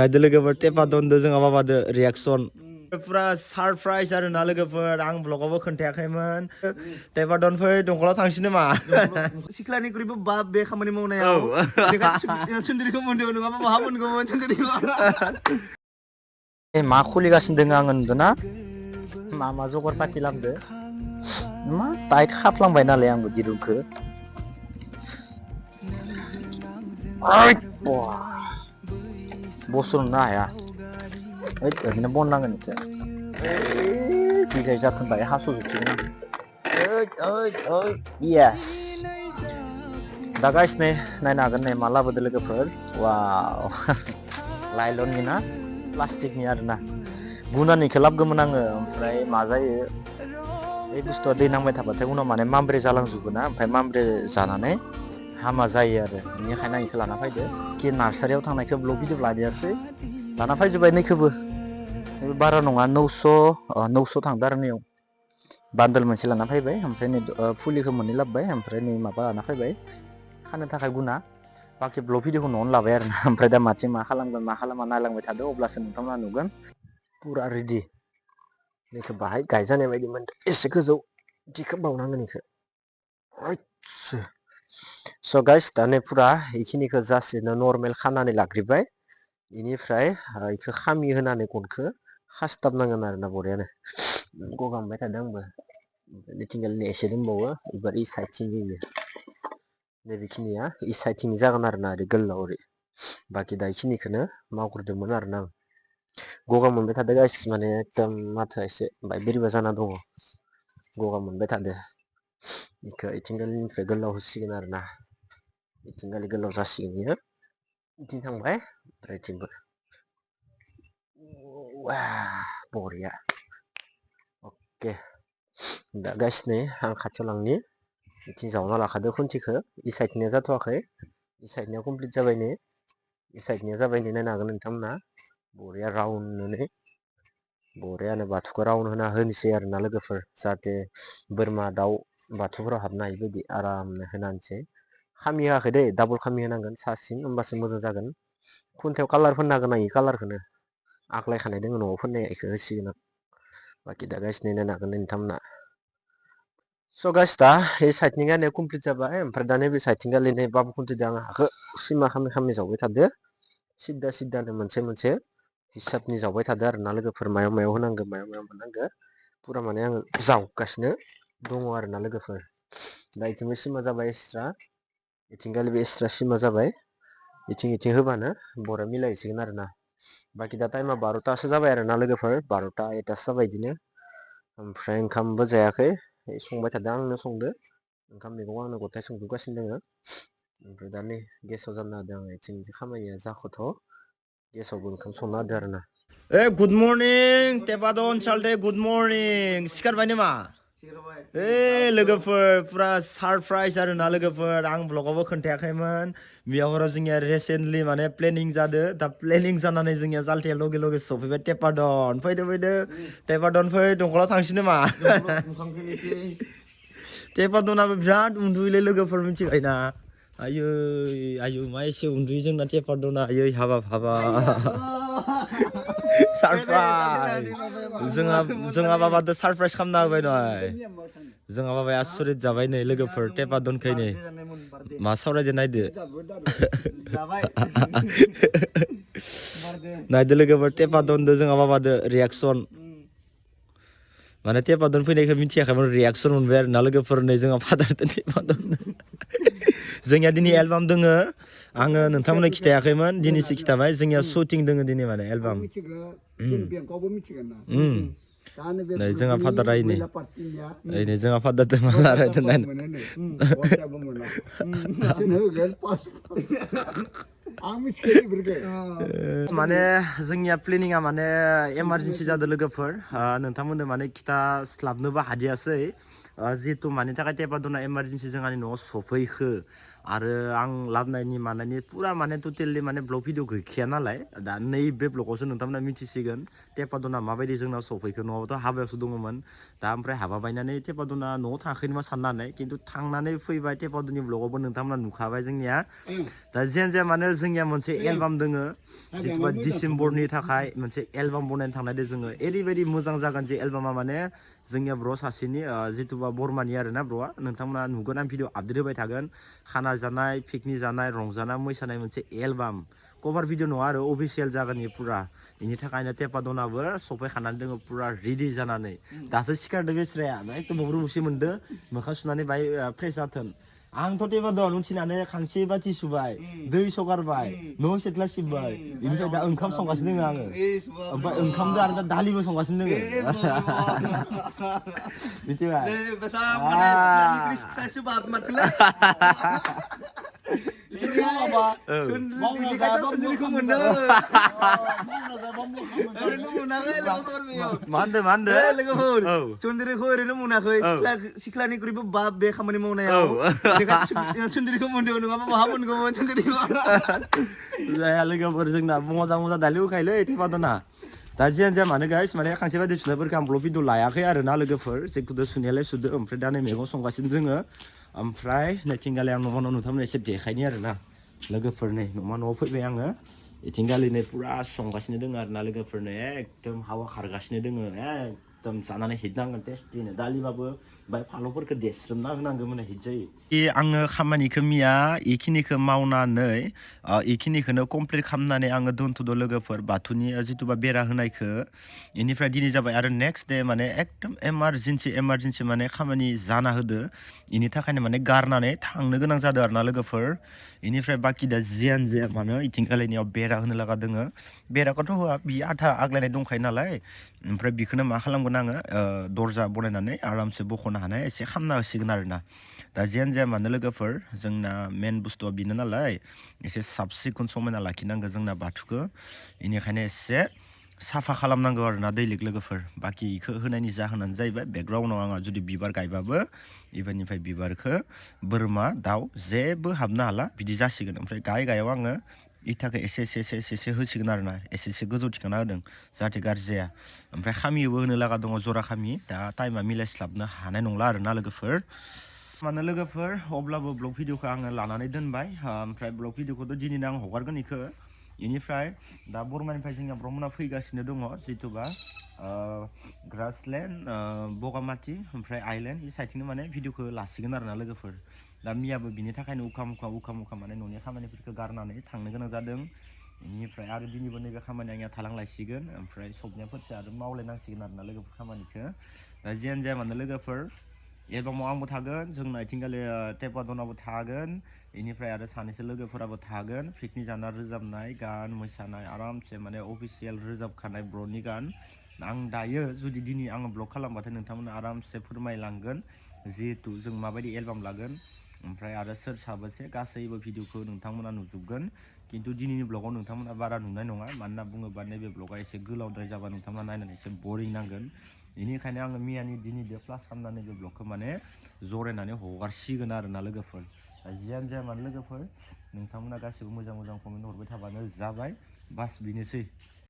नायदो लोगोफोर टेपादनदो जोंहा माबादो रिएक्सन पुरा सारप्राइज आरो ना लोगोफोर आं ब्लगावबो खोन्थायाखैमोन टेपादन फै दंखलाव थांसै नामा सिख्लानिख्रुइबो बाब बे खामानि मावनायाव बेनिखायनो सुन्दरिखौ मोनदों नङाबा बहा मोनगौमोन सुन्दरिखौ मा खुलिगासिनो दङ आङो नुदोंना मा जगार पाति लाबोदो मा टाइट खाफ्लांबाय नालाय आंबो दिरुंखौ बसरनो हाया ओरैनो बन नांगोन एसे जिजाय जाथोंबाय हास'जोबसिगोन आं येस दा गाइस नै नायनो हागोन नै मा लाबोदो लोगोफोर वाव लाइलननि ना प्लास्टिकनि आरोना गुनानिखौ लाबोगौमोन आङो ओमफ्राय मा जायो बे बुस्थुआ दै नांबाय थाबाथाय उनाव माने मामब्रे जालांजोबो ना ओमफ्राय मामब्रे जानानै हामा जायो आरो बेनिखायनो आं बेखौ लाना फैदो कि नार्सारियाव थांनायखौ ब्लग भिडिअ लादियासै लाना फैजोब्बाय नैखौबो बारा नङा 900 थांदो आरो नैयाव बान्दोल मोनसे लाना फैबाय ओमफ्राय नै फुलिखौ मोननै लाबोबाय ओमफ्राय नै माबा लाना फैबाय खानो थाखाय गुना बाखि ब्लग भिडिअखौ न'आवनो लाबाय आरो ना ओमफ्राय दा माथिं मा खालामगोन मा खालामा नायलांबाय थादो अब्लासो नोंथांमोना नुगोन पुरा रेडि बेखौ बाहाय गायजानाय बायदि मोनदों एसे गोजौ बिदिखौ बावनांगोन बेखौ स' गाइस दा नै पुरा बेखिनिखौ जास्ट नर्मेल खानानै लाग्रोबाय बेनिफ्राय बेखौ खामि होनानै गनखौ खासथाबनांगोन आरोना बरियानो गगामबाय थादों आंबो मिथिंगालनि एसे दंबावो एबार इ साइडथिं नैबेखिनिया इ साइडथिं जागोन आरोना ओरै गोलाव ओरै बाखि दा बेखिनिखौनो मावग्रोदोंमोन आरोना आं गगा मोनबाय थादों गाइस माने एकदम माथोआ एसे बाय बोरैबा जाना दङ गगा मोनबाय थादों बेखौ इथिंगालिनिफ्राय गोलाव होसिगोन आरोना इथिंगालि गोलाव जासिगोन बियो बिथिं थांबाय ओमफ्राय इथिंबो बरिया अके दा गाइस नै आं खाथियाव लांनि बिथिं जावना लाखादो खुन्थिखौ इ साइडनिया जाथ'वाखै इ साइडनिया कमप्लिट जाबाय नै इ साइडनिया जाबाय नै नायनो हागोन नोंथांमोना बरिया राउन्डनो बरियानो बाथौखौ राउन्ड होना होनोसै आरोना लोगोफोर जाहाथे बोरमा दाउ बाथौफोराव हाबनो हायि बायदि आरामनो होनानैसै खामि होआखै दै डाबल खामि होनांगोन सासिं होमबासो मोजां जागोन खुन्थायाव कालार फोननो हागोन आं इ कालारखौनो आग्लायखानाय दङ न'आव फोननाय बेखौ होसिगोन आं बाखि दा गाइस नै नायनो हागोन नोंथांमोना स' गाइस दा बे साइडनि गायनाया कमप्लिट जाबाय ओमफ्राय दा नैबे साइडथिं गालि नै बाबु खुन्थिदों आं हाखौ सिमा खामि खामि जावबाय थादो सिद्दा सिद्दानो मोनसे मोनसे हिसाबनि जावबाय थादो आरोना लोगोफोर मायाव मायाव होनांगौ मायाव मायाव मोननांगौ पुरा माने आङो जावगासिनो दङ आरोना लोगोफोर दा इथिंबो सिमा जाबाय एक्सट्रा इथिंगालिबो एक्सट्रा सिमा जाबाय इथिं होबानो बरा मिलायहैसिगोन आरोना बाखि दा टाइमा 12थासो जाबाय आरोना लोगोफोर 12ता 1तासो जाबाय बिदिनो ओमफ्राय ओंखामबो जायाखै संबाय थादों आंनो संदो ओंखाम मैगं आंनो गथाय संजोबगासिनो दोङो ओमफ्राय दा नै गेसाव जानना होदों आं इथिं खामानिया जाख'थ' गेसावबो ओंखाम संना होदो आरोना गुड मर्निं टेपादन चालदे गुड मर्निं सिखारबाय नामा लोगोफोर पुरा सारप्राइज आरोना लोगोफोर आं ब्लगावबो खोन्थायाखैमोन बेयाव जोंनिया रिसेन्टलि माने प्लेनिं जादो दा प्लेनिं जानानै जोंनिया जालथिया लगे लगे सफैबाय टेपादन फैदो टेपादन फै दंखलाव थांसै नामा टेपादनाबो बिराद उन्दुयोलै लोगोफोर मिथिबायना आयै मा एसे उन्दुयो जोंना टेपादना आयै हाबाब सारप्राइज जोंहा बाबादो सारप्राइज खालामना होबाय नय जोंहा बाबाया आसरित जाबाय नै लोगोफोर टेपादनखै नै मा सावरायदो नायदो नायदो लोगोफोर टेपादनदो जोंहा बाबादो रिएक्सन माने टेपादन फैनायखौ मिथियाखैमोन रिएक्सन मोनबाय आरो ना लोगोफोर नै जोंहा फादारदो टेपादन जोंनिया दिनै एलबाम दोङो आङो नोंथांमोननो खिथायाखैमोन दिनैसो खिथाबाय जोंनिया शुटिं दोङो दिनै माने एलबाम नै जोंहा फादारा नै जोंहा फादारदो मा रायलायदों माने जोंनिया प्लेनिंआ माने इमारजेन्सि जादों लोगोफोर नोंथांमोननो माने खिथास्लाबनोबो हादियासै जिहेतु मानि थाखाय टेपादना इमारजेन्सि जोंहानि न'आव सफैखो आरो आं लाबोनायनि मानायनि पुरा माने टटेलि माने ब्लग भिडिअ गैखाया नालाय दा नैबे ब्लगावसो नोंथांमोना मिथिसिगोन टेपादना माबायदि जोंनाव सफैखो न'आवथ' हाबायावसो दङमोन दा ओमफ्राय हाबा बायनानै टेपादना न'आव थाङाखै नामा साननानै खिन्थु थांनानै फैबाय टेपादनि ब्लगावबो नोंथांमोना नुखाबाय जोंनिया दा जियानो जाया मानो जोंनिया मोनसे एलबाम दोङो जिथुबा डिसेम्बरनि थाखाय मोनसे एलबाम बनायनो थांनायदो जोङो ओरैबायदि मोजां जागोन जे एलबामा माने जोंनिया ब्र सासेनि जिथुबा बरमानि आरोना ब्रआ नोंथांमोना नुगोन आं भिडिअ आपडेट होबाय थागोन खाना जानाय पिकनिक जानाय रंजानाय मोसानाय मोनसे एलबाम कभार भिडिअ नङा आरो अफिसियेल जागोन इयो पुरा बेनि थाखायनो टेपादनाबो सफायखानानै दोङो पुरा रेडि जानानै दासो सिखारदो बेस्राया एकदम रुबुसि मोनदो मोखां सुनानै बाय फ्रेस जाथों आंथ' टेपादन उथिनानै खांसि बाथि सुबाय दै सगारबाय न' सिथ्ला सिबबाय बेनिफ्राय दा ओंखाम संगासिनो दोङो आङो ओमफ्राय ओंखामजों आरो दा दालिबो संगासिनो दोङो मिथिबाय सुन्दरिखौ ओरैनो मोनाखै सिख्लानिख्रुइबो बाब बे खामानि मावनायाव बेनिखायनो सुन्दरिखौ मोनदों नङाबा बहा मोनगौमोन सुन्दरिखौ जाया लोगोफोर जोंना मोजां मोजां दालि होखायोलै टेपादना दा जियानो जाया मानो गाइस माने खांसे बायदि सुनायफोरखौ आं ब्लग भिडिअ लायाखै आरो ना लोगोफोर जेखुनु सुनायालाय सुदो ओमफ्राय दा नै मैगं संगासिनो दोङो ओमफ्राय नैथिंगालि आं न'मा नोंथांमोन एसे देखायनि आरो ना लोगोफोर नै न'मा न'आव फैबाय आङो इथिंगालि नै पुरा संगासिनो दोङो आरो ना लोगोफोरनो एकदम हावा खारगासिनो दोङो एकदम जानानै हिट नांगोन टेस्टिनो दालिबाबो बाय फानलुफोरखौ देस्रोमना होनांगौ माने हिट जायो आङो खामानिखौ मिया इखिनिखौ मावनानै इखिनिखौनो कमप्लिट खालामनानै आङो दोनथ'दो लोगोफोर बाथौनि जिथुबा बेरा होनायखौ इनिफ्राय दिनै जाबाय आरो नेक्स्ट डे माने एकदम इमारजेन्सि माने खामानि जाना होदो इनि थाखायनो माने गारनानै थांनो गोनां जादों आरो ना लोगोफोर इनिफ्राय बाखि दा जियानो जाया मानो इथिंगालिनियाव बेरा होनो लागा दोङो बेराखौथ' होआ बियो आथा आग्लायनाय दंखायो नालाय ओमफ्राय बेखौनो मा खालामगोन आङो दरजा बनायनानै आरामसे बख'नो हानाय एसे खालामना होसिगोन आरोना दा जियानो जाया मानो लोगोफोर जोंना मेन बुस्थुआ बेनो नालाय एसे साब सिखोन समायना लाखिनांगौ जोंना बाथौखौ बेनिखायनो एसे साफा खालामनांगौ आरोना दैलिक लोगोफोर बाखि इखौ होनायनि जाहोनानो जाहैबाय बेकग्राउन्डआव आंहा जुदि बिबार गायबाबो इबारनिफ्राय बिबारखौ बोरमा दाउ जेबो हाबनो हाला बिदि जासिगोन ओमफ्राय गायाव आङो इथाखौ एसे होसिगोन आरोना एसे गोजौ थिखांना होदों जाहाथे गाज्रि जाया ओमफ्राय खामिबो होनो लागा दङ जरा खामि दा टाइमा मिलायस्लाबनो हानाय नंला आरोना लोगोफोर मानो लोगोफोर अब्लाबो ब्लग भिडिअखौ आङो लानानै दोनबाय ओमफ्राय ब्लग भिडिअखौथ' दिनैनो आं हगारगोन इखौ इनिफ्राय दा बरमानिफ्राय जोंनिया ब्रह्मना फैगासिनो दङ जिथुबा ग्रासलेण्ड बगामाथि ओमफ्राय आइलेण्ड इ साइडथिंनो माने भिडिअखौ लासिगोन आरोना लोगोफोर दा मियाबो बिनि थाखायनो उखा मुखा माने न'नि खामानिफोरखौ गारनानै थांनो गोनां जादों बेनिफ्राय आरो दिनैबो नैबे खामानिया आंनिया थालांलायसिगोन ओमफ्राय सबनियाफोरसो आरो मावलायनांसिगोन आरोना लोगोफोर खामानिखौ दा जियानो जाया मानो लोगोफोर एलबामाव आंबो थागोन जोंना इथिंगालि टेपादनाबो थागोन बेनिफ्राय आरो सानैसो लोगोफोराबो थागोन पिकनिक जाना रोजाबनाय गान मोसानाय आरामसे माने अफिसियेल रोजाबखानाय ब्र'नि गान आं दायो जुदि दिनै आङो ब्लग खालामबाथाय नोंथांमोना आरामसे फोरमायलांगोन जिहेतु जों माबायदि एलबाम लागोन ओमफ्राय आरो सोर साबेसे गासैबो भिडिअखौ नोंथांमोना नुजोबगोन खिन्थु दिनैनि ब्लगाव नोंथांमोना बारा नुनाय नङा मानोना बुङोबा नैबे ब्लगा एसे गोलावद्राय जाबा नोंथांमोना नायनानै एसे बरिं नांगोन बेनिखायनो आङो मियानि दिनै बे प्लास खालामनानै बे ब्लगखौ माने जरायनानै हगारसिगोन आरोना लोगोफोर जियानो जाया मानो लोगोफोर नोंथांमोना गासिबो मोजां कमेन्ट हरबाय थाबानो जाबाय बास बेनोसै